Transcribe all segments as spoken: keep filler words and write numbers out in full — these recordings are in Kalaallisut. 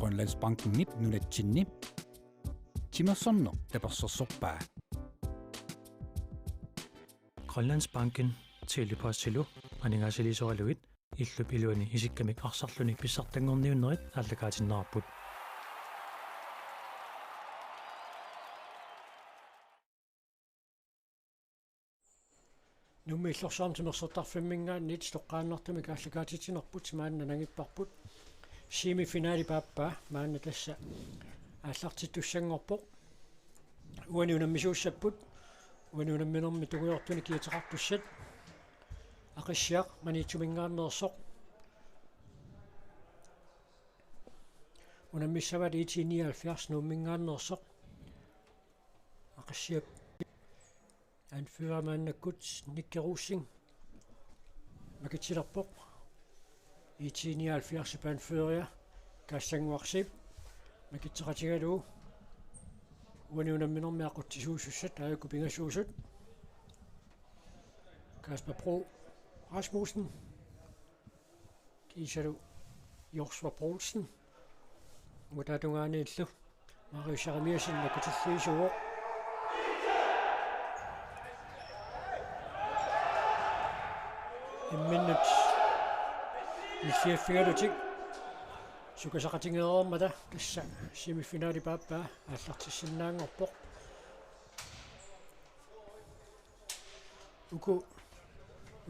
Grønlandsbankenip nunatsinni timersorneq tapersersorpaa. Grønlandsbanken Tele-Postilu aningaasaliisoralugit illup iluani isikkamik arsarluni pissartanngorniunnerit aallakaatinneqarput. Nuummi Illorsuarmi timersortarfimminngaanniit toqqaannartumik aallakaatitsinerput maanna nangipparput. Semifinali paappaa maanna tassa aallartittussanngorpoq. Uani unammisuussapput. Uani unamminermi tungujortunik kiateqartussat Aqissiaq Maniitsuminngaanneersoq. Unammissavaat I T nioghalvfjerds Nuumminngaanneersoq. Aqissiap anfører maannakkut Nikke Rosing makitsilerpoq. I T nioghalvfjerdsip anføreria Kaassanguarsiip makitseqatigalugu uani unamminermi aqutsisuusussat aajuku pingasuusut. Kasper Bro Rasmussen kiisalu Joshua Poulsen. Uataatungaaniillu Marius Jeremiassen nakutilliisuuvoq. Imminnut nilliaffigalutik sukasaqatigereermata tassa semifinali paappaa aallartissinnaanngorpoq. Uku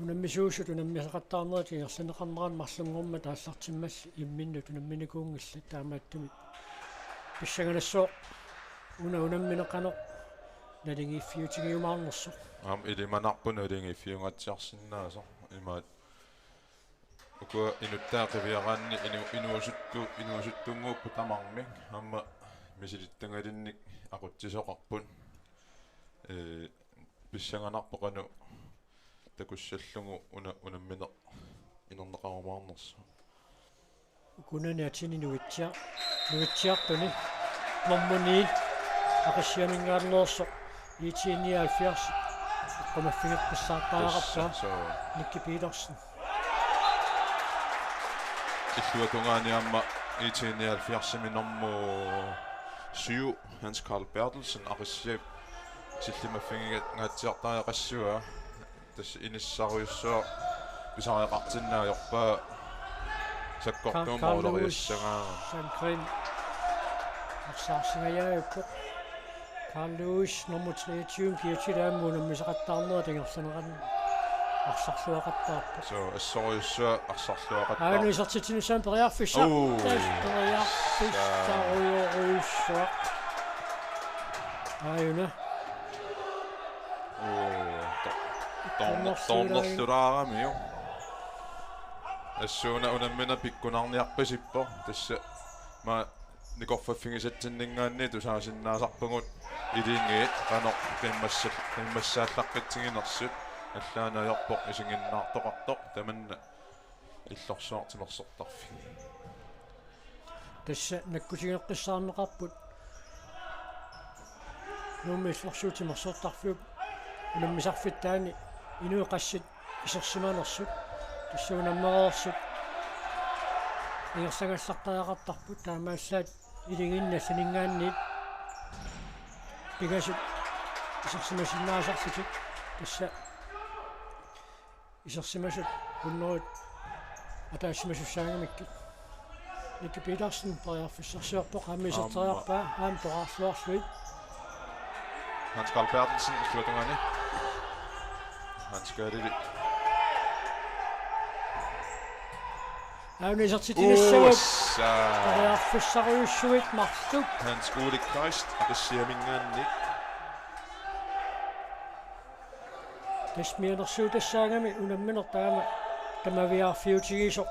unammisuusut unammisaqattaarnerit ingerlanneqarnerat marlunngormat aallartimmalli imminnut unamminikuunngillat, taamaattumik pissanganassooq una unammineq qanoq naligiiffiutigiumaarnersoq. Aamma ilimanarpoq naligiiffiungaatsiarsinnaasoq imaat. Ukua inuttaat qiviaraanni inu-, inuusuttu-, inuusuttunnguupput tamarmik aamma misilittagalinnik aqutsisoqarput. Ee, pissanganarpoq qanoq takussallugu una-, unammineq inerneqarumaarnersoq. Ukunani atini nuitsia-, nuitsiartuni. Nummer ni Aqissiaminngaanneersoq I T nioghalvfjerds. Qumaffigeqqissaartariaqarpaa. Tassa, soo. Nikke Petersen. Illuatungaani aamma I T nioghalvfjerdsimi nummer syv, Hans Carl Berthelsen, Aqissiap sillimaffigingaatsiartariaqassavaa. Tassa inissarujussuaq pisariaqartinneq ajorpaa sakkortuumik Carl Lewis, måleriassagaa. Sandgren. Arsaarsingajaajuppoq. Carl Lewis, nummer treogtyve, kiatilaa aamma unammisaqattaarnerit ingerlaneranni arsarluaqattaarpoq. Soo, assorujussuaq arsarluaqattaarpoq. Aajuna isertitsinissamut periarfissaq. Uu. Tassa periarfissarujorujussuaq. Aajuna. Uu, to-, toorner-, toornerlulaaramiuk. Assuuna unammineq pikkunarniarpasippoq. Tassa ma- nikorfaffigisatsinninngaanniit tusaasinnaasarpugut iligiit qanoq qiimmassal-, qiimmassaallaqqittiginersut. Allaanajorpoq isiginnaartoqartoq tamanna Illorsuarmi timersortarfik. Tassa nakkutigeqqissaarneqarput Nuummi Illorsuup timersortarfiup unammisarfittaani inuit qassit isersimanersut, tassa unammereersut ingerlagallartariaqartarput, taamaallaat iligiinnarninngaanniit pingasut isersimasinnaasarlutik, tassa isersimasut hunnorujuit ataasimasussaagamikkit. Nikke Petersen periarfissarsiorpoq, aamma iserteriarpaa, aamma toraarluarlugit. Hans Carl Berthelsen, illuatungaani. Hans Carl. Aamma isertitsinissavut. Ussa. Periarfissarujussuit marluk. Hans Ole Kleist, Aqissiaminngaanniit. Tassa mianersuutassaagami unammineq taama tamaviaarfiutigisoq.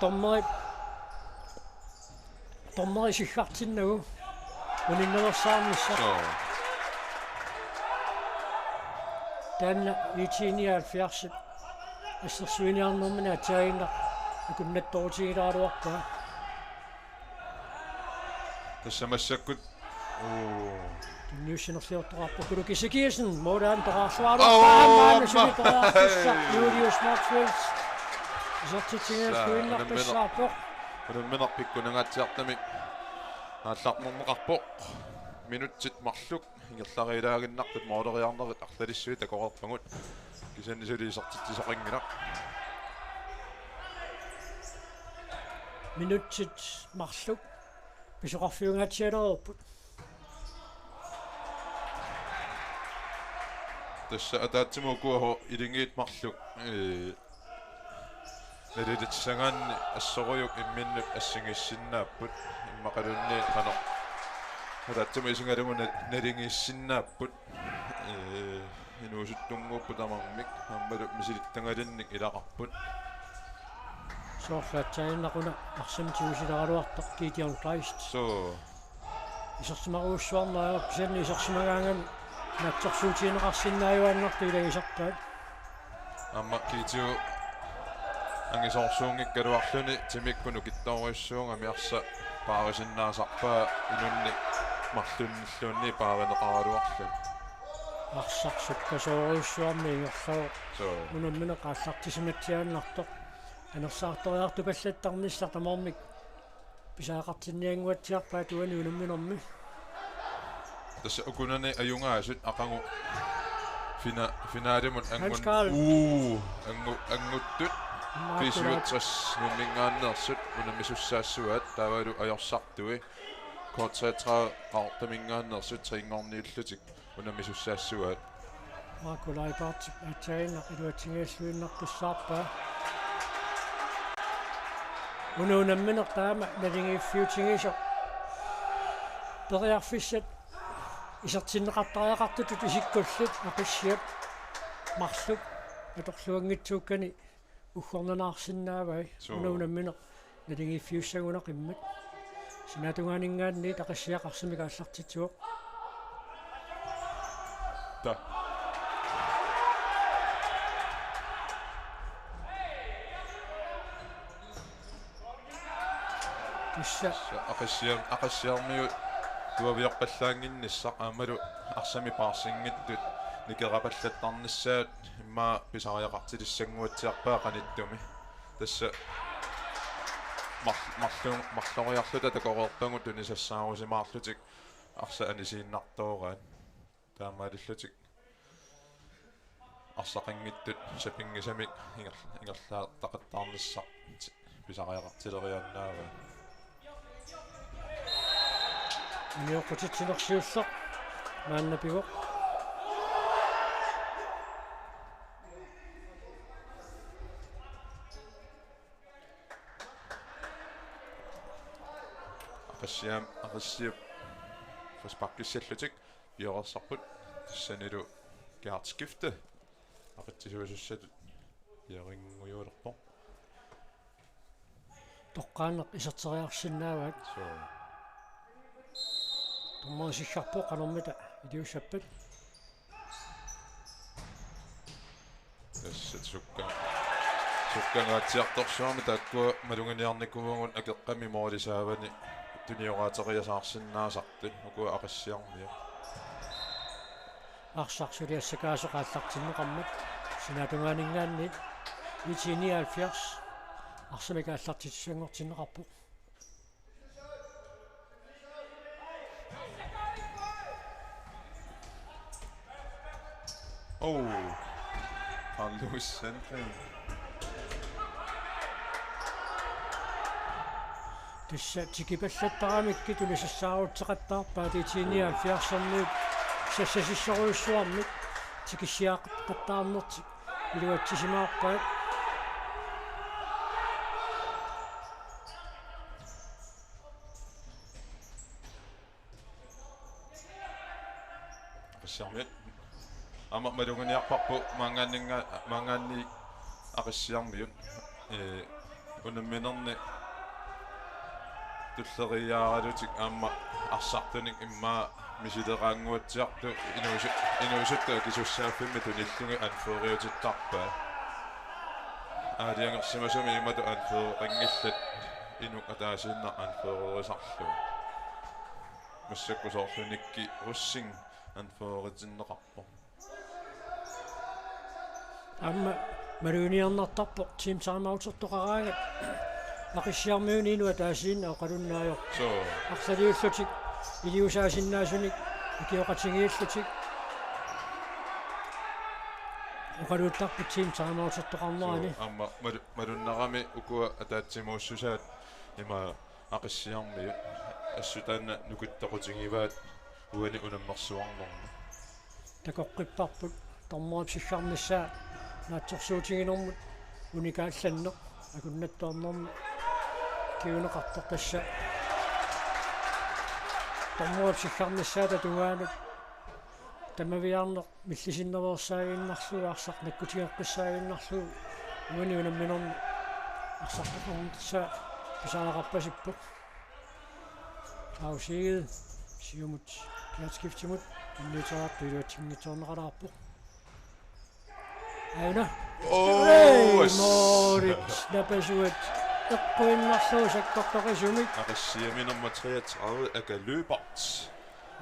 Dommeri, dommeri siggartinnagu uninnaveersaarnissaq. Soo. Taanna I T nioghalvfjerdsip assersuiniarnermini aatsaannguaq akunnattoorutigilaaraluarpaa. Tassa massakkut. Uu. Tunniussinerliortoqarpoq Kuluki Ezekielsen, målet toraarluarpaa, uu, maanna suli toraarfissaq, hej. Julius Motzfeldt. Isertitsinissaq, saa, kuinnarpassaarpoq. Unammineq pikkunangaatsiartumik aallarnerneqarpoq. Minutsit marluk ingerlariilaaginnarput mooleriarnerit arlalissuit takoreerpagut. Kisianni suli isertitsisoqanngilaq. Minutsit marluk pisoqarfiungaatsialereerput. Tassa ataatsimut ukua ilungiit marluk, ee, nalilissagaanni assorujuk imminnut assigiissinnaapput. Immaqaluunniit qanoq ataatsimut isigalugu na-, naligiissinnaapput. Ee, inuusuttunnguupput tamarmik. Aammalu misilittagalinnik ilaqarput. Soorlu aatsaannguaq una arsamik tigusileraluartoq Gideon Kleist. Suu. Isersimarujussuarneq ajorpoq, kisianni isersimagaangami naatsorsuutigineqarsinnaajuaannartoq ilagisarpaat. Aamma G T O angisoorsuunngikkaluarluni timikkut nukittoorujussuugami arsaq paarisinnaasarpaa inunnik marlunnilluunniit paarineqaraluarluni. Arsaq sukkasoorujussuarmik ingerlavoq. Suu. Unammineq aallartisimatsiaannartoq. Anersaartoriartupallattarnissaq tamarmik pisariaqartinniannguatsiarpaat uani unamminermi. Tassa ukunani ajugaasut aqagu fina-, finalimut angun-, Hans Karl. Uu, angu-, anguttut. Immaqa B syvogtres Nuumminngaanneersut unammisussaassavaat, taavalu ajorsartui K treogtredive Qaqortuminngaanneersut tre-nngorniullutik unammisussaassavaat. Marco Leibartip aatsaannguaq iluatsinngilluinnartussaarpaa. Una unammineq taama naligiiffiutigisoq. Periarfissat isertinneqartariaqartutut isikkullit Aqissiap marluk atorluanngitsuukkani uggornanaarsinnaavai. Suu. Una unammineq naligiiffiussagunaqimmat. Sinaatungaaninngaanniit Aqissiaq arsamik aallartitsivoq. Ta. Tassa. Aqissiam-, Aqissiarmiut tuaviorpallaannginnissaat aammalu arsamik paarsinngitsut nikerapallattarnissaat immaqa pisariaqartilissannguatsiarpaat qanittumi. Tassa mar-, marlu-, marloriarluta takoreerpagut tunisassaarusimaarlutik arsaq anisiinnartooraat. Taamaalillutik arsaqanngitsut sapinngisamik inger-, ingerlaartaqattaarnissaq ti-, pisariaqartileriaannaavaat. Unioqqutitsinersiulleq maanna pivoq. Aqissiam-, Aqissiap frisparkissallutik pioreersarput, tassanilu Gerhard Skifte aqissiuisussatut piorinngujuulerpoq. Toqqaannaq iserteriarsinnaavaat. Suu. Dommerit sikkarput qanormita iliussappat. Tassa sukka-, sukkangaatsiartorsuarmik taakkua maluginiarnikuuvugut akeqqami moolisaavani tunioraateriasaarsinnaasartut, ukua Aqissiarmiut. Arsaq suli assakaasoq aallartinneqarmat sinaatungaaninngaanniit I T nioghalvfjerds arsamik aallartitsissanngortinneqarpoq. Oh, Carlos Sandgren. Tassa tikipallattaramikku tunisassaaruteqattaarpaat I T nioghalvfjerdsermiut sassasissorujussuarmik tikissiaqattaarnertik iluatsisimaarpaat. Aqissiarmiut. Aamma maluginiarparput maanngaanniit, maanngaanniit Aqissiarmiut. Ee, unamminerni tulleriiaaralutik aamma arsartunik immaqa misileraannguatsiartut inuusu-, inuusuttut akisussaaffimmi tunillugit anføreriutittarpaat. Aalajangersimasumik imatut anføreqanngillat inuk ataasiinnaq anførerisarlugu. Massakkut soorlu Nikki Rosing anføreritinneqarpoq. Aamma maluginiarnartarpoq team timeoutertoqaraangat Aqissiarmiunit inuk ataasiinnaq oqalunnaajoq. Suu. Arsaliullutik iliusaasinnaasunik ikioqatigiillutik oqaluuttarput timeoutertoqarnerani. Suu, aamma malu-, malunnarami ukua ataatsimuussusaat ima Aqissiarmiut assut taanna nukittoqutigivaat uani unammersuarnermi. Takoqqipparput dommerip siggarnissaa naatsorsuutiginermut unikaallanneq akunnattoornermi kinguneqartoq, tassa dommerip siggarnissaata tungaanut tamaviaarneq millisinnerveersaaginnarlugu arsaq nakkutigeqqissaaginnarlugu uani unamminermi arsartoqarnissaa pisariaqarpasippoq. Claus Egede siumut, Gerhard Skiftemut tunniuteriartut iluatsinngitsoorneqalaarpoq. Aana. Oh, hey, yes. Moorit napasuat eqquinnarlugu sakkortoqisumik. Aqissiami nummer treogtredive, Aka Lyberth.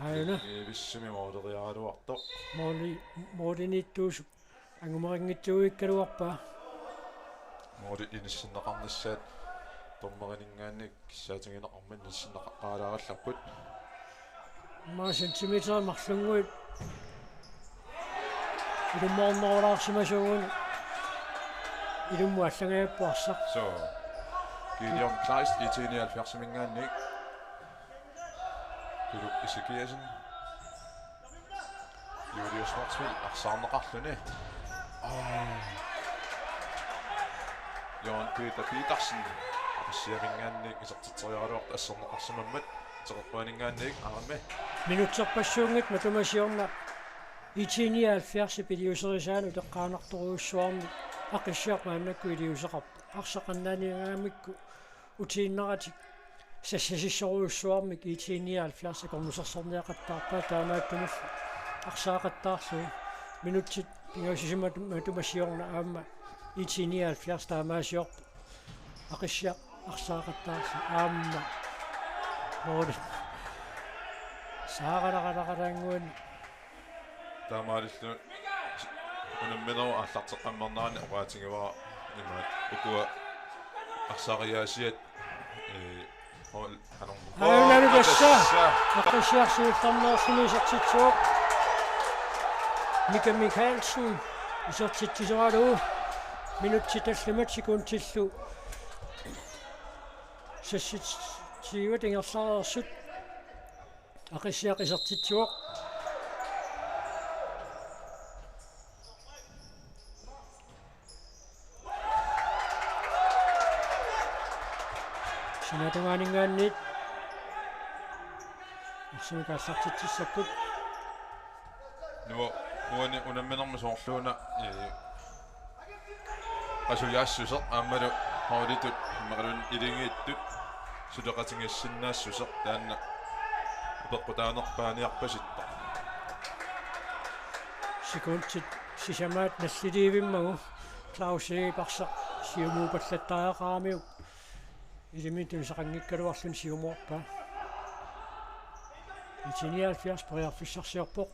Aana. Vissumi mooleriaraluartoq. Mooli-, mooliniittuusup angumerinngitsuuikkaluarpaa. Moolit inissinneqarnissaat dommerininngaanniit kissaatigineqarmat inissinneqaqqaalaarallarput. Aamma centimeter marlunnguit ilummoornerulaarsimasuuguni ilummut allangajappoq arsaq. Suu. Gideon Kleist, IT nioghalvfjerdsiminngaanniit. Tuluk Ezekiassen. Julius Motzfeldt arsaarneqarluni. Aa. Jørgen Peter Petersen. Aqissiaminngaanniit isertitseriaraluartoq asserneqarsimammat. Teqeqquaninngaanniit aamma. Minutserpassuunngitsoq matuma siorna IT nioghalvfjerdsip iliuserisaanut uteqqaannartorujussuarmik Aqissiaq maannakkut iliuuseqarpoq. Arsaq annaaniingaangamikku utiinnaratik sassasissorujussuarmik IT nioghalvfjerds akornusersorniaqattaarpaa, taamaattumillu arsaaqattaarlugu minutsit pingasusimasut matuma siorna aamma IT nioghalvfjerds taamaasiorpoq. Aqissiaq arsaaqattaarlugu aamma moolit saaralaqalaqalaannguani. Taamaalilluni unamminerup aallarteqqammernerani oqaatigivara imaat ukua arsariaasiat, ee, hold, anormu-, aajuna tassa. Tassa. Aqissiaq siullermeerluni isertitsivoq. Mika Mikaelsen isertitsisoralugu. Minutsit tallimat sekundillu seksogtyve ingerlareersut. Aqissiaq isertitsivoq. Sinaatungaaninngaanniit arsamik aallartitsissapput. Nuo-, uani unamminermi soorluuna, ee, qasujaassuseq aammalu holditut imaluunniit iligiittut suleqatigiissinnaassuseq taanna apeqqutaanerpaaniarpasippoq. Sekundit sisamaat nalliliivimmagu Claus Egede arsaq siumuupallattariaqaramiuk ilimi tunisaqanngikkaluarluni siumuarpaa. IT nioghalvfjerds periarfissarsiorpoq.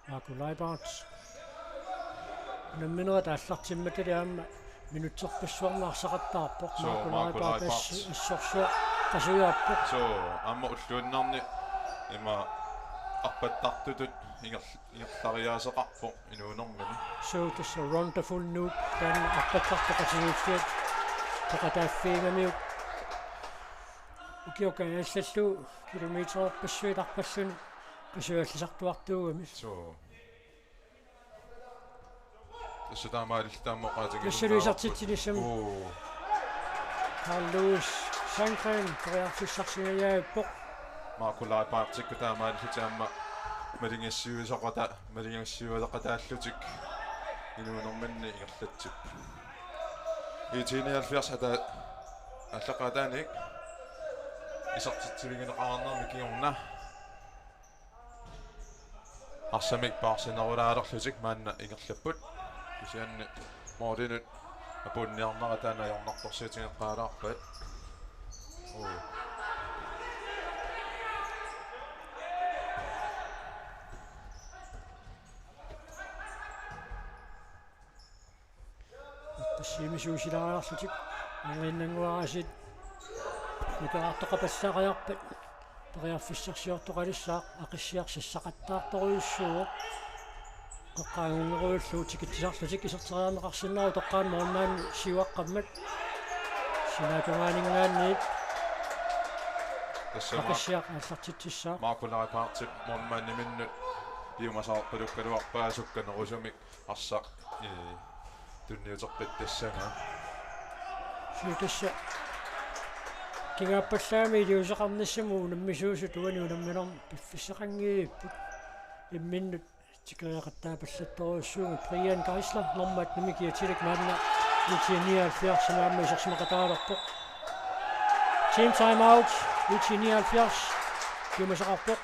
Marco Leibart. Unamminerit aallartimmatali aamma minutserpassuarni arsaqattaarpoq. Suu, Marco Marco Leibart Leibart. As-, assorsuaq qasujaappoq. Suu, aamma ulluinnarni ima arpattartutut inger-, ingerlariaaseqarpoq inuunermini. Suu, tassa Wonderful Nuke, taanna arpattartut qasujaaffiat peqataaffiigamiuk. Ukioq kaajallallugu kilometerpassuit arpalluni qasujallisartuartuugami. Suu. Tassa taamaalilluta aamma oqaatigisinnaavara. Tassalu isertitsinissami. Uu. Carl Lewis Sandgren periarfissarsingajaappoq. Marco Leibartikkut taamaalillutik aamma maligassiuisoqata-, maligassiuisoqataallutik inuunerminni ingerlatsipput. IT nioghalvfjerds ata-, aallaqqaataaniit isertitsivigineqarnermi kingorna arsamik paarsinerulaalerlutik maanna ingerlapput. Kisianni målinut apuunniarnera taanna ajornartorsiutigeqqaalaarpat. Uu. Siimisuusilaariarlutik anguninnguaraasit nipeqartoqapallariarpat periarfissarsiortoqalissaaq. Aqissiaq sassaqattaartorujussuuvoq. Qeqqaanngunngeruullugu tikitsisarlutik iserteriarneqarsinnaavoq, toqqaannaq målmandi siuaqqammat. Sinaatungaaninngaanniit tassa Aqissiaq aallartitsissaaq. Marco Leibartip målmandiminnut piumasaqarpalukkaluarpaa sukkanerusumik arsaq, ee, tunniuteqqittassagaa. Suu, tassa kingaappallagami iliuuseqarnissamut unammisuusut uani unamminermi piffissaqanngivipput. Imminnut tikeriaqattaapallattorujussuugut. Brian Geisler, nummer attenimi kiatilik maanna IT nioghalvfjerds aamma isersimaqataalerpoq. Team timeout, IT nioghalvfjerds piumasaqarpoq.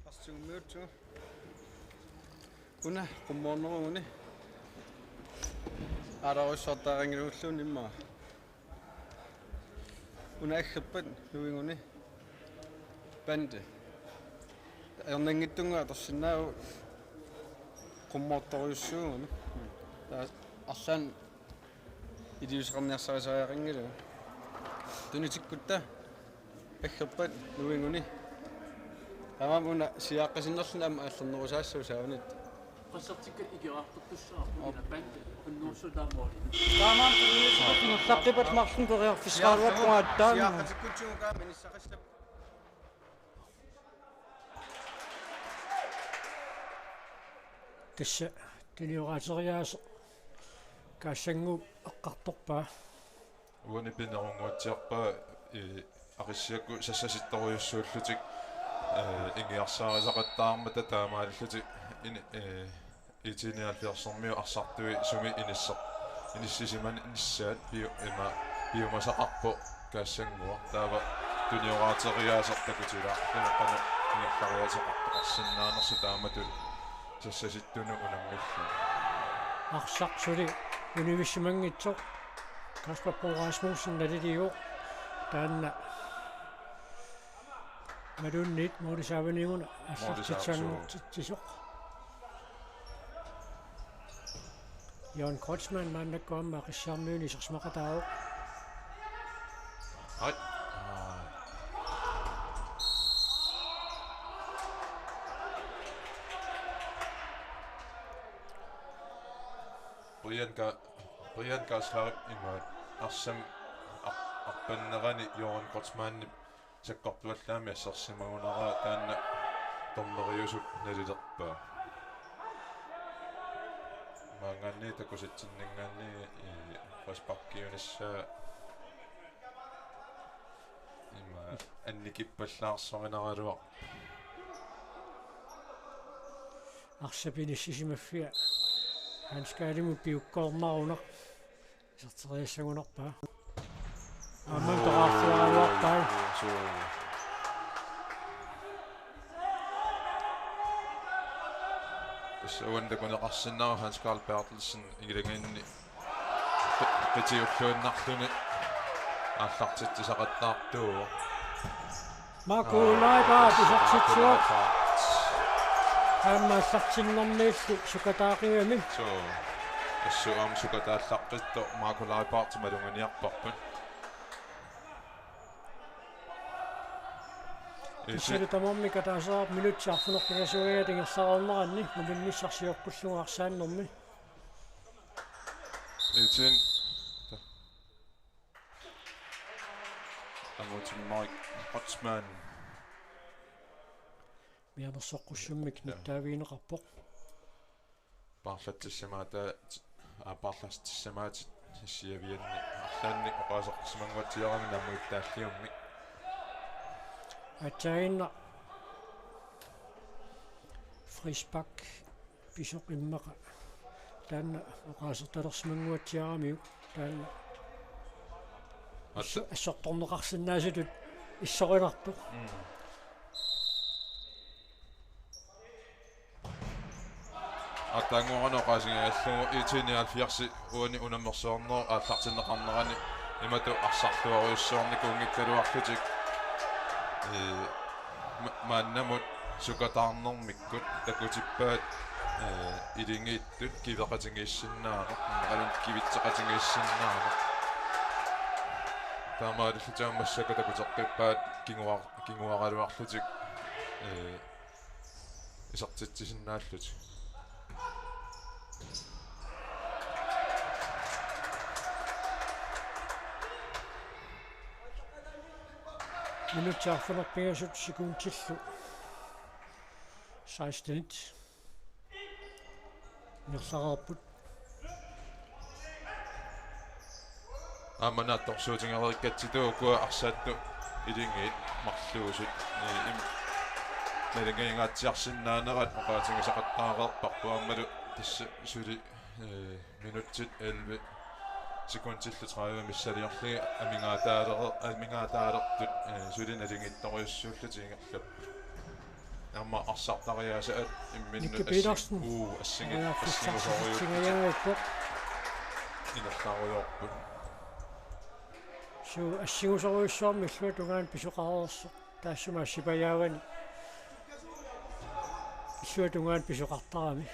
Arsumiutsu. Una qummoorneruguni. Aalaruissortaarinngilluunniit immaqa. Una aggerpat nuiguni. Pande. Ajornanngitsunnguaq atorsinnaavoq, qummoortorujussuugami. Taava arlaannik iliuuseqarniarsariaqanngilagut. Tunitikkutta aggerpat nuiguni. Taamaammat una siaaqqisinnerluni aamma aallernerusaassooq saavaniit. Qassartikkat ikiorartortussaavoq ila Pande unnuussutaammooli. Taamaammat tunniutikka ingerlaqqippata marlunnik periarfissaqaraluarpunga aatsaat. Siaqqatikkutsigu kaamminissaqissap. Tassa tunioraateriaaseq Kaassannguup eqqartorpaa. Uani pinerunnguatsiarpaa, ee, Aqissiakkut sassasittorujussuullutik, ee, ingiarsaarisaqattaarmata taamaalillutik ini-, ee, IT nioghalvfjerdsermiut arsartui sumi inisseq-, inissisimanissaat piu-, ima piumasaqarpoq Kaassannguaq. Taava tunioraateriaaseq takutilaarluni qanoq ingerlariaaseqartoqarsinnaanersoq taamatut sassasittunut unammilluni. Arsaq suli univissimanngitsoq Kasper Bo Rasmussen naliliivoq taanna. Maluunniit måli saavaniuna aallartitsanngortitsisoq. Jørgen Kreutzmann maannakkut aamma Aqissiarmiuni isersimaqataavoq. Ai. Ai. Brian Ka-, Brian Kaaslarip imaat arsaq ar-, arpannerani Jørgen Kreutzmannip sakkortuallaamik assersimagunarpaa taanna dommeriusup nalilerpaa. Maanngaanniit takusatsinninngaanniit, ee, frisparkiunissaa ima annikippallaarsorinaraluarpoq. Arsap inissisimaffia Hans Karlimut piukkoornarunaq. Iserteriassagunarpaa. Aamma toqaarfiaraluarpaa. Suu. Tassa uani takuneqarsinnaavoq Hans Karl Berthelsen ingilanginni qi-, qitiulluinnarluni aallartitsisaqattaartuuvoq. Marco Leibarth isertitsivoq. Aamma aallartinnermiilli sukataaqigami. Suu. Assut aamma sukataallaqqittoq Marco Leibarth maluginiarparput. Isi- Kisianni tamarmik ataaseq minutsit arfineq-pingasuugaat ingerlareerneranni malunnissaq sioqqullugu arsaannermi. Itin. Angutimmarik Kreutzmann. Mianersoqqussummik nuttaavigineqarpoq. Paarlatsissamaata, aa, paarlatsissamaatit issiavianni arlaannik oqaaseqarsimannguatsiarami naammagittaalliummik. Aatsaannguaq frispark pisoq immaqa. Taanna oqaasertalersimannguatsiaramiuk. Taanna. Atta- Isso-, issortorneqarsinnaasutut issorinartoq. Mm. Aatsaannguaq oqaasigallarlugu IT nioghalvfjerds uani unammersuarnerup aallartinneqarnerani Imatut arsarluarujussuarnikuunngikkaluarlutik, ee, ma-, maannamut sukataarnermikkut takutippaat, ee, ilingiittut kiveqatigiissinnaaneq, imaluunniit kivitseqatigiissinnaaneq. Taamaalillutik aamma massakkut takuteqqippaat kinguar-, kinguaraluarlutik, ee, isertitsisinnaallutik. Minutsit arfineq-pingasut, sekundillu seksten. Ingerlareerput. Aamma naatsorsuutigereerikkatsigu ukua arsaattut ilingiit marluusut, ee, im-, naligiingaatsiarsinnaanerat oqaatigisaqattaareerparput aammalu tassa suli, ee, minutsit elleve sekundillu tredive missiliorlugit amigaataalere-, amigaataalertut, ee, suli naligiittorujussuullutik ingerlapput. Aamma arsartariaasaat imminnut Nicky Petersen. Uu, assingi-, assingusorujussuarmik ingerlarujoorput. Suu, assingusorujussuarmik illuatungaani pisoqareersoq. Taassuma assipajaavani illuatungaani pisoqartarami.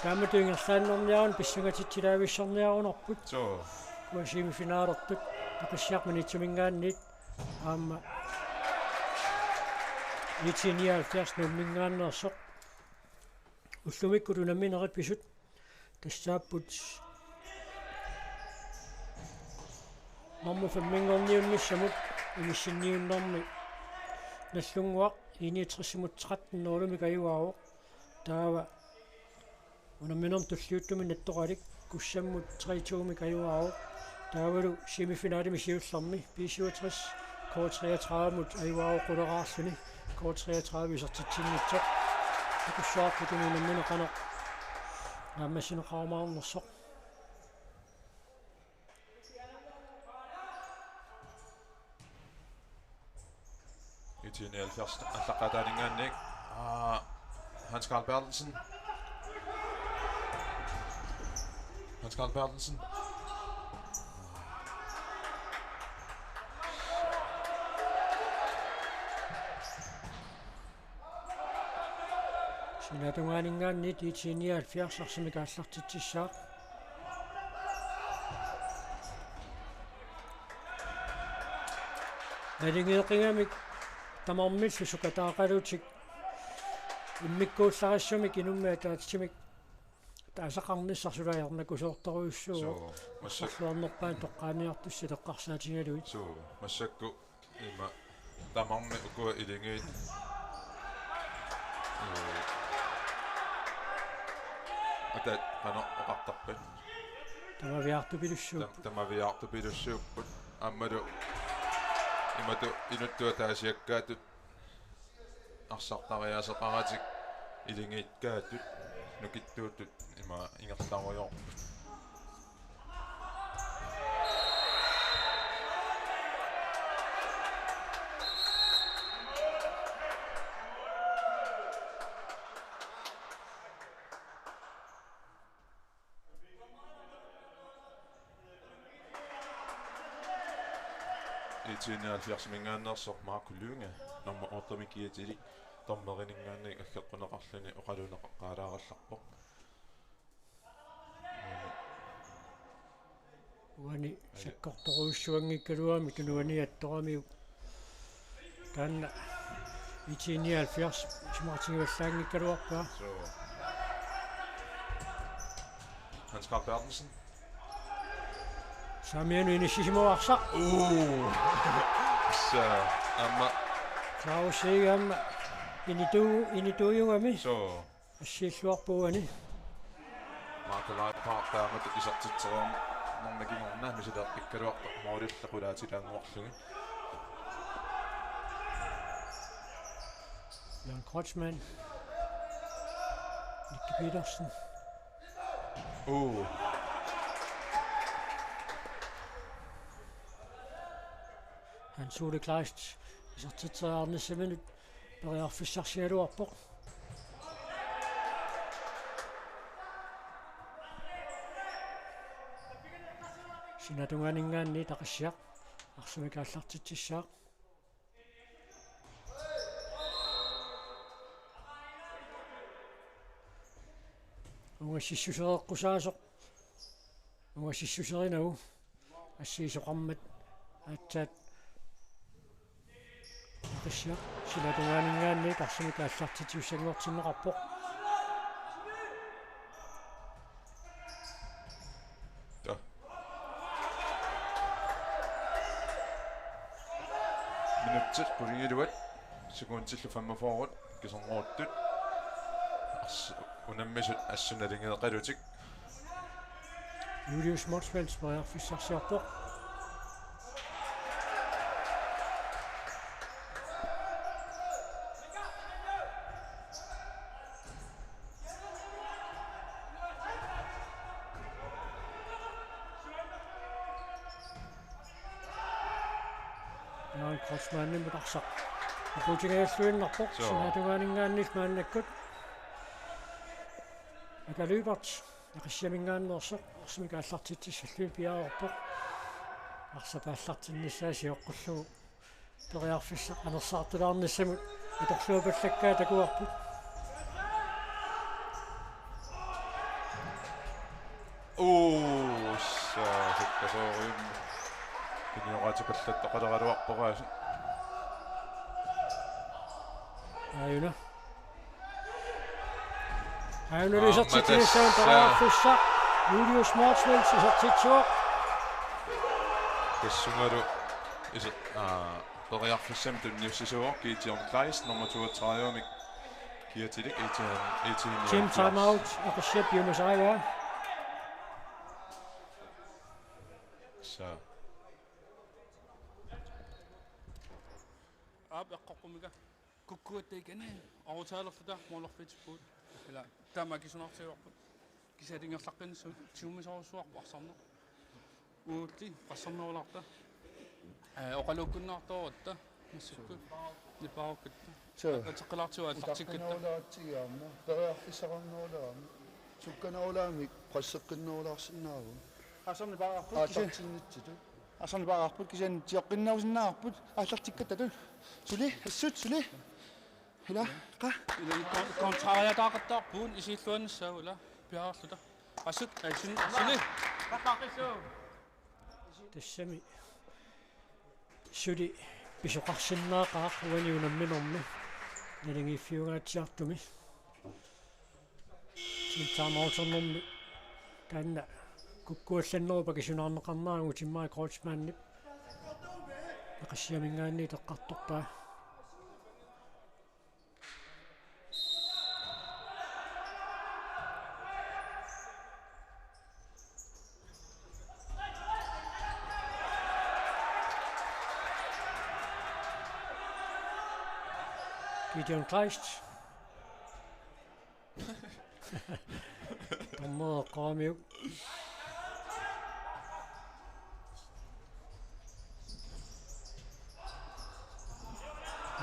Taamatut ingerlaannerniaruni pissangatitsilaavissorniarunarput. Suu. Ukua semifinalertut Aqissiaq Maniitsuminngaanniit aamma IT nioghalvfjerds Nuumminngaanneersoq. Ullumikkut unamminerit pisut tassaapput nummer femminngorniunnissamut inissinniunnermi Nagdlunguaq I niogtresimut tretten nul-imik ajugaavoq. Taava unamminermi tulliuttumi Nattoralik Kussammut tre to-mik ajugaavoq. Taavalu semifinalimi siullermi B syvogtres K treogtredive-mut ajugaavoq quleraarluni. K treogtredive isertitsinnitsoq. Takussuarput unammineq qanoq naammassineqarumaarnersoq. IT nioghalvfjerds aallaqqaataaninngaanniit. Aa, Hans Carl Berthelsen. Hans Carl Berthelsen. Sinaatungaaninngaanniit IT nioghalvfjerds arsamik aallartitsissaaq. Naligeeqigamik tamarmillu sukataaqalutik immikkuullarissumik inummik ataatsimik taasaqarnissarsiulaajarnakusoortorujussuuvoq. Suu, massak-, arsarluarnerpaat toqqaaniartussat eqqarsaatigalugit. Suu, massakkut ima tamarmik ukua ilingiit. Ee, ataat qanoq oqartarpat? Tamaviaartupilussuupput. Tam-, tamaviaartupilussuupput. Aammalu imatut inuttut ataasiakkaatut arsartariaaseqaratik ilingiikkaatut nukittuutut ima ingerlarujoorput. IT nioghalvfjerdsiminngaanneersoq Marco Lynge, nummer otte-mik kiatilik, dommerininngaanniit aggeqquneqarluni oqaluuneqaqqaalaarallarpoq. Uani sakkortorujussuanngikkaluarami tunuani attoramiuk. Taanna IT nioghalvfjerds isumaqatigivallaanngikkaluarpaa. Suu. Hans Carl Berthelsen. Saamianut inissisimavarsi. Uu. Sa aamma. Claus Egholm. Initu-, inituujugami. Suu. Assiilluarpoq uani. Marco Leiphardt taamatut isertitseriarnermi kingorna misileeqqikkaluartoq målillu qulaatilaannguarlugit. Jan Kreutzmann. Nicky Petersen. Uu. Hans Ole Kleist isertitseriarnissaminut periarfissarsigaluarpoq. Sinaatungaaninngaanniit Aqissiaq arsamik aallartitsissaaq. Ungassissusereqqusaasoq. Ungassissuserinagu assigisoqarmat aatsaat Aqissiaq sinaatungaaninngaanniit arsamik aallartitsissanngortinneqarpoq. Minutsit qulingiluat sekundillu femogfyrre kiserneruttut. Ars-, unammisut assut nalingeeqalutik. Julius Motzfeldt periarfissarsiorpoq. Jan Kreutzmannimut arsaq apuutingajalluinnarpoq. Soo. Sinaatungaaninngaanniit maannakkut Aka Lyberth Aqissiaminngaanneersoq arsamik aallartitsissalluni piareerpoq. Arsap aallartinnissaa sioqqullugu periarfissaq anersaartulaarnissamut atorluarpallakkaa takuarput. Uussa, sukkasoorium. Pinioraatipallattaqaleraluarpoq aasiit. Aajuna. Aajuna. Aamma isertitsinissaanut tassa periarfissaq Julius Motzfeldt isertitsivoq. Tassungalu iser-, aa, periarfissamik tunniussisuuvoq Gideon Kleist, nummer toogtredive-mik kiatilik, eighteen, eighteen. Team timeout, Aqissiaq piumasarigaa. Sa. Aap, eqqoqqumika. Kukkuatta ikani, aftaalerluta, målerfitippugut. Ila, taama akisunaartigaarput. Kisianni ingerlaqqinnissamut, tigummisoorujussuarpoq arsarneq. Uulli, qassarnerulaarta. Ee, oqaluukkunnaartoruutta, massakkut. Nipaarukkatta. Soo. Ateqqilaartigu aallartikkatta. Utaqqinerulaaratsigu aamma, periarfissaqarnerulaarami. Sukkanerulaamik, presseqqinnerulaarsinnaavugut. Arsarneq paararput, kisianni. Aallartinnitsitut. Arsarneq paararput, kisianni tioqqinnerusinnaavarput, aallartikkatta. Suli, assut, suli. Ila, qa? Ila kon-, kontrariataaqattaarpugut isilluannissaa ila piareerluta. Assut, eh, sin-, suli. Tassami suli pisoqarsinnaaqaaq uani unamminermi naligiiffiungaatsiartumi. Timeouternermi taanna kukkuallannerup akisunaarneqarneraangat Tim-Mike Kreutzmannip Aqissiaminngaanniit eqqartorpaa. Gideon Kleist. Dommerit eqqoramiuk.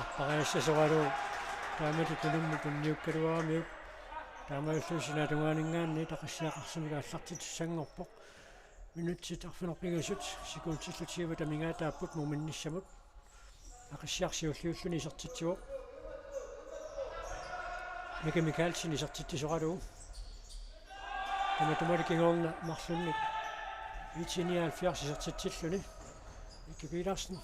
Arpariassasoralu taamatut tunummut tunniukkaluaramiuk. Taamaalillutik sinaatungaaninngaanniit Aqissiaq arsamik aallartitsissanngorpoq. Minutsit arfineq-pingasut sekundillu tyve amigaataapput muminnissamut. Aqissiaq siulliulluni isertitsivoq. Mika Mikaelsen isertitsisoralugu. Tamatumali kingorna marlunnik I T nioghalvfjerds isertitsilluni. Mika Petersen.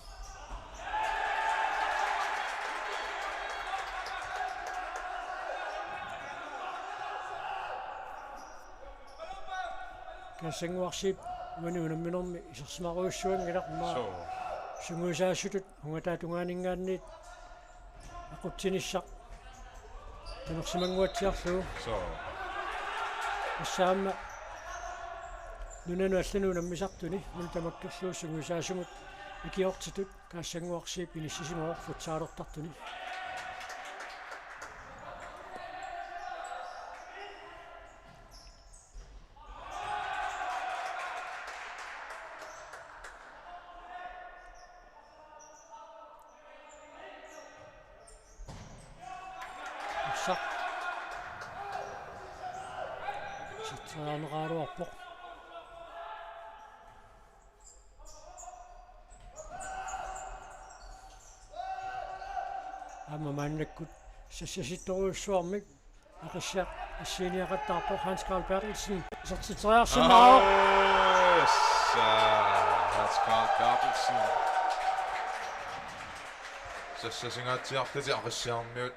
Kaassanguarsiip uani unamminermi isersimarujussuanngilaq, immaqa. Soo. Sungiusaasutut ungataatungaaninngaanniit aqutsinissaq tanersimannguatsiarlugu. Soo. Tassa aamma nunanut allanut unammisartuni una tamakkerlugu sungiusaasumut ikiortitut Kaassanguarsiip inissisimavoq futsalertartuni. Arsaq. Satsaaneqaraluarpoq. Aamma maannakkut sassasittorujussuarmik Aqissiaq assiiniaqattaarpoq. Hans Karl Berthelsen isertitseriarsinnaavoq. Yes, Hans Karl Berthelsen. Sassasingaatsiarlutik Aqissiarmiut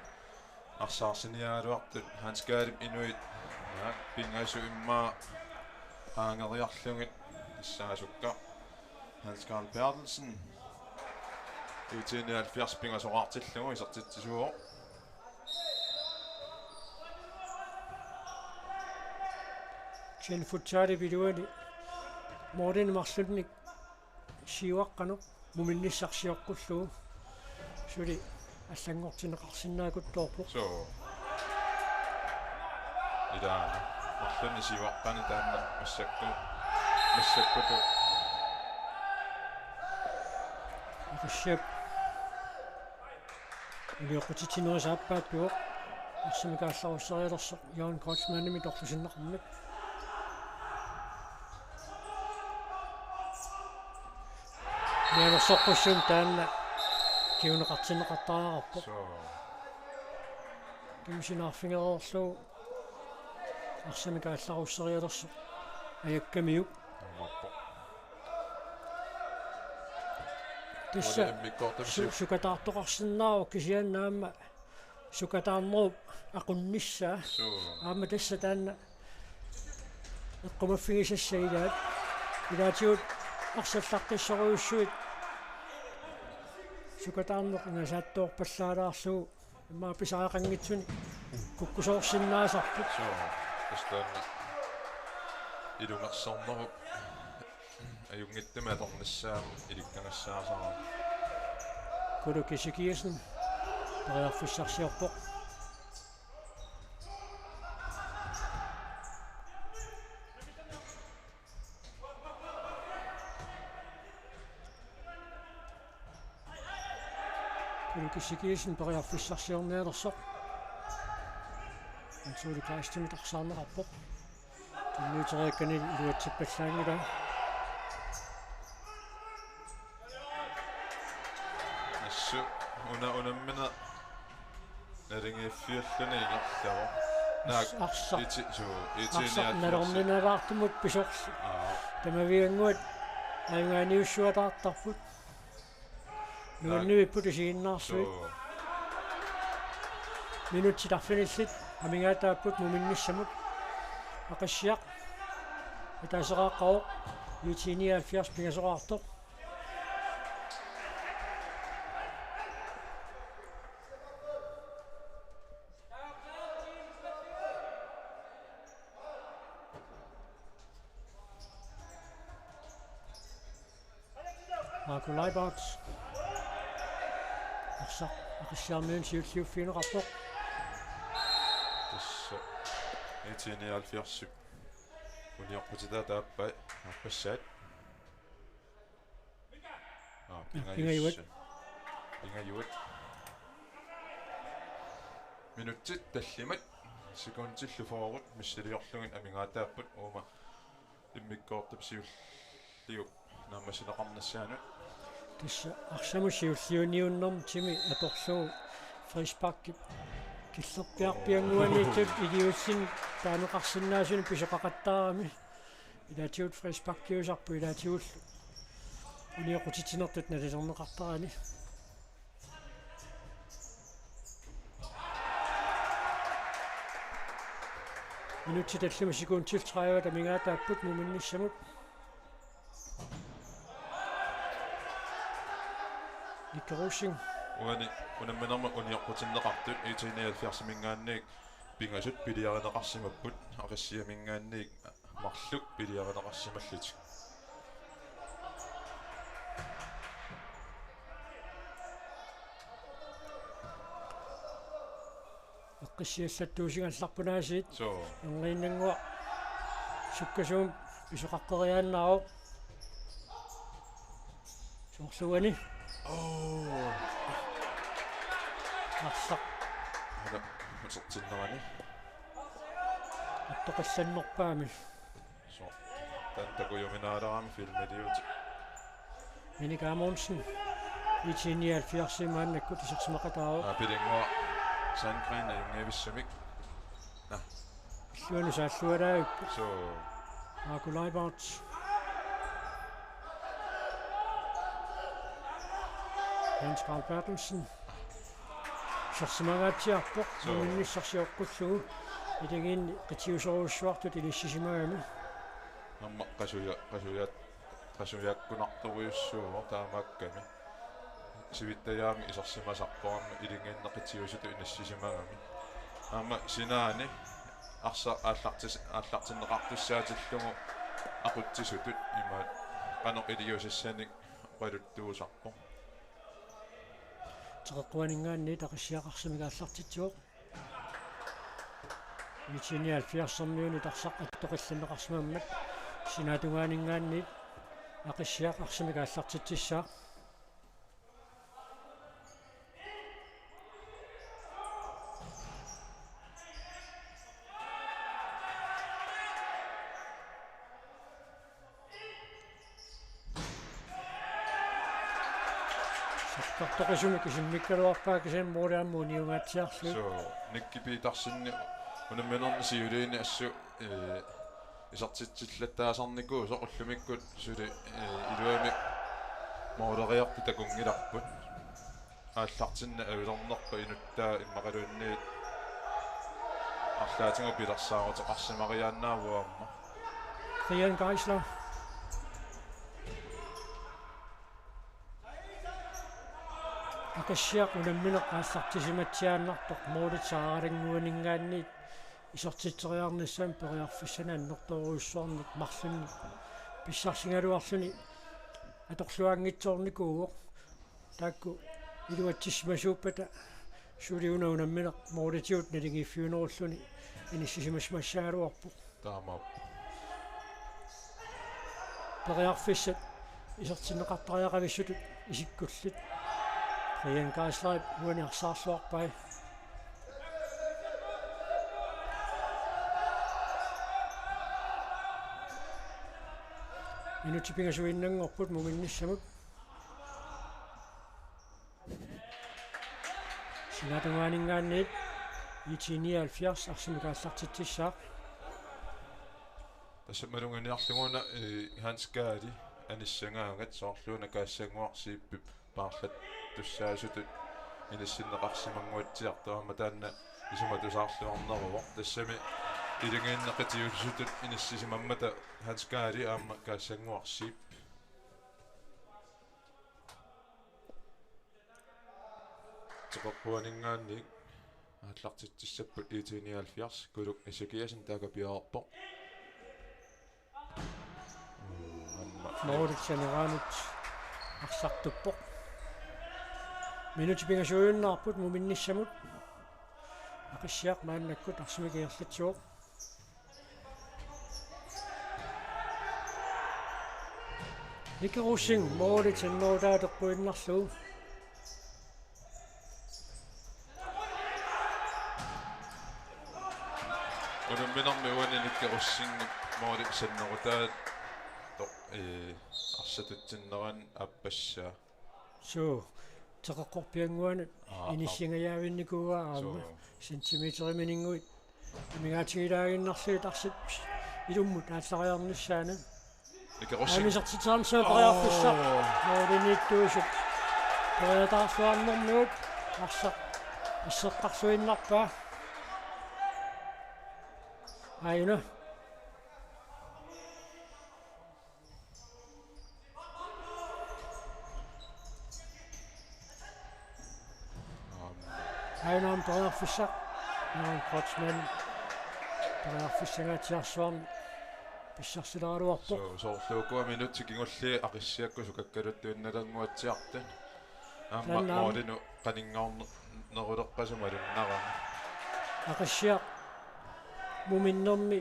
arsaarsiniaraluartut Hans Karlip inuit, ja, pingasut immaqa qaangeriarlugit tassaasukka. Hans Karl Berthelsen. IT nioghalvfjerds pingasoqartillugu isertitsisuuvoq. Kisianni futsalip iluani målini marlunnik siuaqqaneq muminnissaq sioqqullugu suli allanngortinneqarsinnaakuttoorpoq. Suu. Ilaana. Marlunnik siuaqqaneq taanna massakkut. Massakkutut. Aqissiap unioqqutitsinerisa aappaat pivoq. Arsamik aallarusserialersoq Jørgen Kreutzmannimit torlusinneqarmat. Mianersoqqussummik taanna kinguneqartinneqartariaqarpoq. Suu. Kimsinaarfigereerlugu arsamik aallarusserialersoq ajakkamiuk. Aammaappoq. Tassa uani immikkoortumi su-, siu- sukataartoqarsinnaavoq kisianni aamma sukataarnerup aqunnissaa. Suu. Aamma tassa taanna eqqumaffigisassaq ilaat. Ilaatigut arsallaqqissorujussuit sukataarneq ingasaattoorpallaalaarlugu immaqa pisariaqanngitsuni kukkusoorsinnaasarput. Suu. Tassa taanna ilungersornerup ajunngitsumik atornissaa ilikkagassaasarami. Kuluki Sikiasen periarfissarsiorpoq. Kuluki Sikiasen periarfissarsiornialersoq. Hans Ole Kleistimit arsaarneqarpoq. Tunniuteriakkani iluatsippallaanngilaq. Assut una unammineq naligiiffiulluni ingerlavoq. Naak ars-, arsaq. Iti-, suu, iti arsaq nioghalvfjerds. Nalorninalaartumut pisorlu. Aa. Tamaviannguat ajugaaniussuataartarput. Nuannivipput isiginnaarsuit. Suu. Minutsit arfinillit amigaataapput muminnissamut. Aqissiaq ataaseqaaqqavoq. IT nioghalvfjerds pingasoqartoq. Marco Leibert. Arsaq Aqissiarmiunut siulliuffigineqarpoq. Tassa IT nioghalvfjerdsip unioqqutitaata aappai aappassaat. Aa, pingajuat. Pingajuat. Pingajuat. Minutsit tallimat sekundillu fyrre missiliorlugit amigaataapput uuma immikkoortup siulliup naammassineqarnissaanut. Tassa arsamut siulliuniunnermut timi atorlugu frisparkip killerpiarpiannguaniittoq iliuussinni taaneqarsinnaasunik pisoqaqattaarami. Ilaatigut frisparkiusarput ilaatigullu unioqqutitsinertut nalilerneqartarani. Minutsit tallimat sekundit tredive amigaataapput muminnissamut. Nikke Rosing. Uani unamminermi unioqqutinneqartut IT nioghalvfjerdsiminngaanniit pingasut piliarineqarsimapput Aqissiaminngaanniit marluk piliarineqarsimallutik. Eqqissiallattuusigallarput aasiit. Suu. Erniinnannguaq sukkasuumik pisoqaqqeriaannaavoq. Soorlu uani. Oo. Arsaq. Ana, utertinnerani. Attoqallannerpaami. Suu. Taanna takujuminaalerami filmiliutit. Minik Amundsen. I T nioghalvfjerds maannakkut isersimaqataavoq. Aa, Pilinngua Sandgreen ajunngivissumik. Naa. Illuanut saallualaavippoq. Suu. Aaku Leibart. Hans Carl Berthelsen. Isersimangaatsiarpoq. Suu. Muminnissaq sioqqullugu. Iligiinni qitiusorujussuartut inissisimagami. Aamma qasuja-, qasuja-, qasujaakkunartorujussuuvoq taamaakkami. Sivittajaamik isersimasarpoq aamma iligiinni qitiusutut inissisimagami. Aamma sinaani arsaq aallartis-, aallartinneqartussaatillugu aqutsisutut imaat qanoq iliuusissanik oqaluttuusarpoq. Teqeqquaninngaanniit Aqissiaq arsamik aallartitsivoq. I T nioghalvfjerdsimiunit arsaq attoqillanneqarsimammat sinaatungaaninngaanniit Aqissiaq arsamik aallartitsissaaq. Saqqartoqisumik isimmikkaluarpaa kisianni mooli aamma uniungaatsiarlugu. Suu, Nicky Petersen unamminermi siuliini assut, ee, isertitsillattaasarnikuusoq ullumikkut suli, ee, iluamik mooleriartut takunngilarput. Aallartinneq avilernerpa inuttaa immaqaluunniit arlaatigut pilersaaruteqarsimariaannaavoq aamma. Brian Geisler. Aqissiaq unammineq aallartisimatsiaannartoq moolit saaralannguaninngaanniit isertitseriarnissamut periarfissanik annertoorujussuarnik marlunnik pissarsigaluarluni atorluanngitsoornikuuvoq. Taakku iluatsissimasuuppata suli una unammineq moolitigut naligiiffiunerulluni inissisimasimassagaluarpoq. Taamaappoq. Periarfissat isertinneqartariaqavissutut isikkullit. Brian Geislerip uani arsaarluarpai. Minutsit pingasuinnanngorput muminnissamut. Sinaatungaaninngaanniit I T nioghalvfjerds arsamik aallartitsissaaq. Tassa maluginiarlugu una, ee, Hans Kaali anissagaangat soorluuna Kaassannguaq Zeebip paarlattussaasutut inissinneqarsimannguatsiartoq aamma taanna isumatusaarluarneruvoq. Tassami iligiinni qitiusutut inissisimammata Hans Kaali aamma Kaassannguaq Zeeb. Teqeqquaninngaanniit aallartitsissapput I T nioghalvfjerds, Kuluk Ezekiassen taakku piareerpoq. Aamma Moritz Aneranut arsartuppoq. Minutsit pingasuiunnaarput muminnissamut. Aqissiaq maannakkut arsamik ingerlatsivoq. Nicky Rosing, mooli tennerutaa teqquinnarlugu. Unamminermi uani Nicky Rosing mooli tennerutaa toq, ee, arsaq tutsinnerani aappassaa. Suu, teqeqqorpiannguanut. Aa, inissingajaavinnikuuaa aamma. Suu. Centimeteriminnguit. Amigaatigilaaginnarlugu arsaq ilummut aallariarnissaanut. Nicky Rosing. Aanisertitsaansa periarfissaq. Oo. Mooliniittuusut. Periataarluarnermigut arsaq asseqqarluinnarpaa. Aajuna. Aajuna aamma periarfissaq. Aajuna Kreutzmann periarfissangaatsiarsuarnik pissarsileraluarpoq. Suu, soorlu ukua minutsit kingulliit Aqissiakkut sukakkaluttuinnalannguatsiartut. Aamma taanna aamma moolinut qaninngorneruleqqasut malunnarami. Aqissiaq muminnermi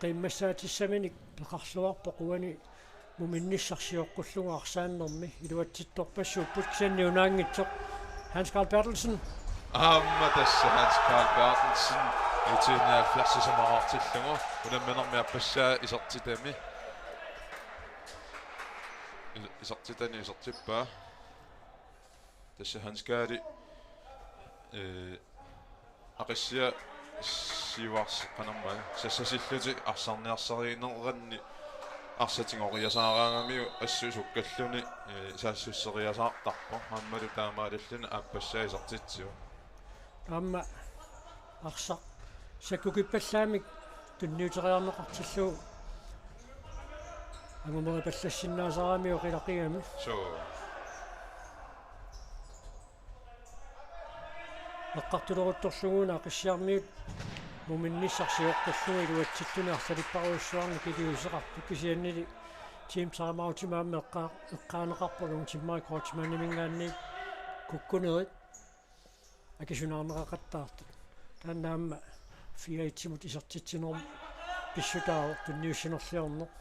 qiimmassaatissaminik peqarluarpoq uani muminnissaq sioqqullugu arsaannermi iluatsittorpassuupput kisianni unaanngitsoq Hans Carl Berthelsen. Aamma tassa Hans Carl Berthelsen I T nioghalvfjerds isumaqartillugu unamminermi aappassaa isertitami. Isertitani isertippaa. Tassa Hans Kaali, eh, Aqissiaq siuars-, qanormaa, sassasillutik arsarniarsarineranni arsaq tigoriasaaraangamiuk assut sukkalluni, eh, saassusseriasaartarpoq, aammalu taamaalilluni aappassaa isertitsivoq. Aamma arsaq sakkukippallaamik tunniuteriarneqartillugu angumeripallassinnaasaramik oqilaqigami. Suu. Eqqartuleruttorlugu una Aqissiarmiut muminnissaq sioqqullugu iluatsittuni arsalipparujussuarnik iliuuseqarpoq, kisiannili team timeoutimik aamma eqqa-, eqqaaneqarpoq Lone Timmeri Kreutzmanniminngaanniit kukkunerit akisunaarneqaqattaartut. Taanna aamma fire et-imut isertitsinermut pissutaavoq tunniussinerliorneq.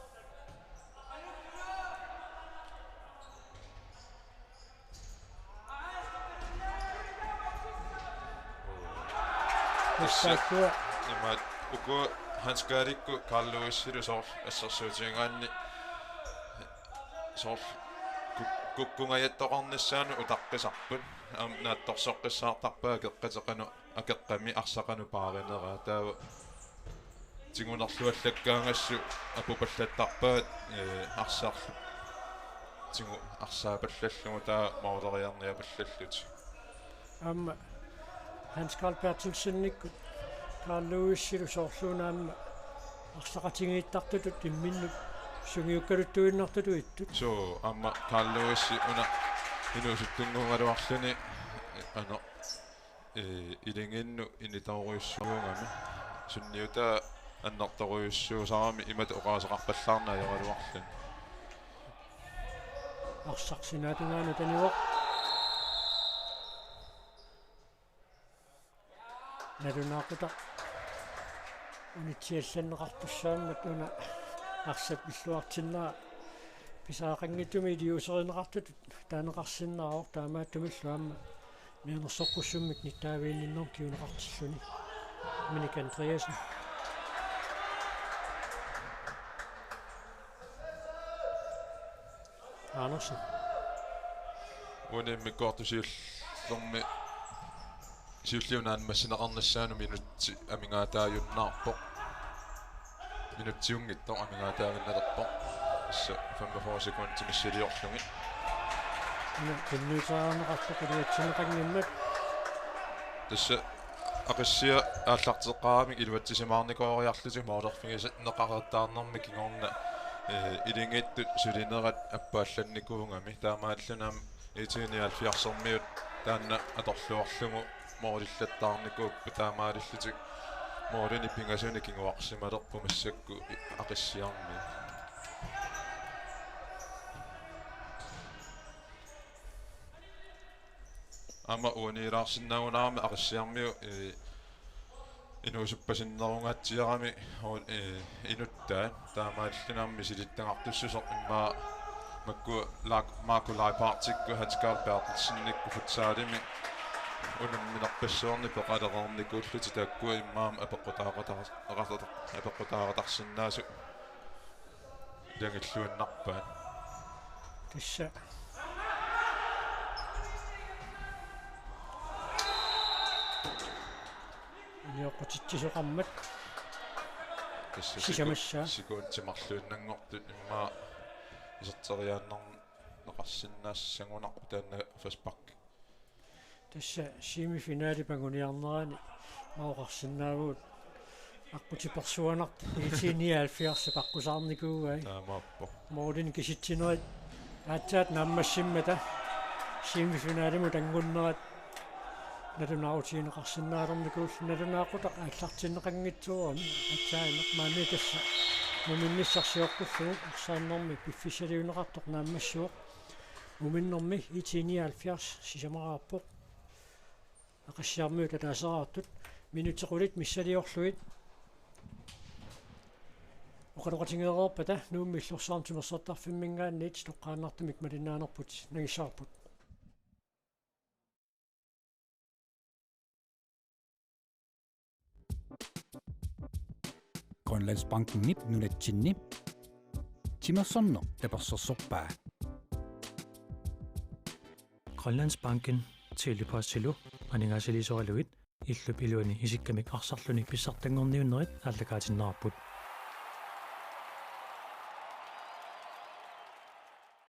Tassa taakkua imaat uku Hans Kaalikkut Carl Lewisilu soorlu assersuutigigaanni soorlu kuk-, kukkungajattoqarnissaanut utaqqisarput. Aamma naatsorsoqqissaartarpaat akeqqateqanut, akeqqami arsaq qanoq paarinera. Taava tigunerluallakkaangassuk apupallattarpaat, eh, arsarlu tigu arsaapallallugu taava mooleriarniapallallutik. Aamma Hans Carl Berthelsennikkut Carl Lewisilu soorluuna aamma arsaqatigiittartutut imminnut sungiukkaluttuinnartutut ittut. Suu, aamma Carl Lewis una inuusuttunnguugaluarluni, ano, eh, iligiinnut initoorujussuugami. Sunniutaa annertoorujussuusarami imatut oqaaseqarpallaarneq ajoraluarluni. Arsaq sinaatungaanut tanivoq. Nalunaaqutaq unitsiallanneqartussaammat una arsap illuartinnera pisariaqanngitsumik iliuuserineqartutut taaneqarsinnaavoq, taamaattumillu aamma mianersoqqussummik nittaaviginninnermut kinguneqartilluni. Minik Andreasen. Andersen. Uani immikkoortoq siullermi, siulliup naammassineqarnissaanut minutsit amigaataajunnaarpoq. Minutsiunngitsoq amigaataavinnalerpoq. Tassa femogfyrre sekundit missiliorlugit. Una tunniuteriarneqartoq iluatsinneqanngimmat. Tassa Aqissiaq aallarteqqaaramik iluatsisimaarnikooriarlutik moolerfigineqareertarnermi kingorna, eh, iligiittut sulinerat appaallannikuugami. Taamaalilluni aamma I T nioghalvfjerdsermiut taanna atorluarlugu moolillattaarnikuupput, taamaalillutik moolinik pingasunik kinguarsimalerput massakkut Aqissiarmiut. Aamma uaniilaarsinnaagunarami Aqissiarmiut, eh, inuusuppasinnerungaatsiarami, eh, inuttaat. Taamaalilluni aamma misilittagartussuseq immaqa makku Lak-, Marco Leipartikkut Hans Karl Berthelsennikkut futsalimi unamminerpassuarnik peqalereernikuullutik, taakkua immaqa aamma apeqqutaaqatar-, apeqqutaaqatarsinnaasut ilagilluinnarpaat. Tassa. Unioqqutitsisoqarmat. Tassa siku-, sisamassaa. Sekundit marluinnanngortut immaqa iserteriaannarneqarsinnaassagunarpoq taanna frispark. Tassa semifinalip anguniarnerani oqarsinnaavugut aqqutipersuanartut I T nioghalvfjerdsip aqqusaarnikuugai. Taamaappoq. Moolinik kisitsinerit aatsaat naammassimmata semifinalimut angunnerat nalunaarutigineqarsinnaalernikuullutik, nalunaaqutaq aallartinneqanngitsoorami aatsaannaq, maani tassa muminnissaq sioqqullugu arsaannermi piffissaliunneqartoq naammassivoq. Muminnermi I T nioghalvfjerds sisamaraarpoq. Aqissiarmiut ataaseraartut minutsit qulit missiliorlugit. Oqaloqatigeereerpata Nuummi Illorsuarmi Timersortarfimminngaanniit toqqaannartumik malinnaanerput nangissavarput. Grønlandsbankenip nunatsinni timersorneq tapersersorpaa. Grønlandsbanken, Tele-Postilu aningaasaliisoralugit illup iluani isikkamik arsarluni pissartanngorniunnerit aallakaatinneqarput.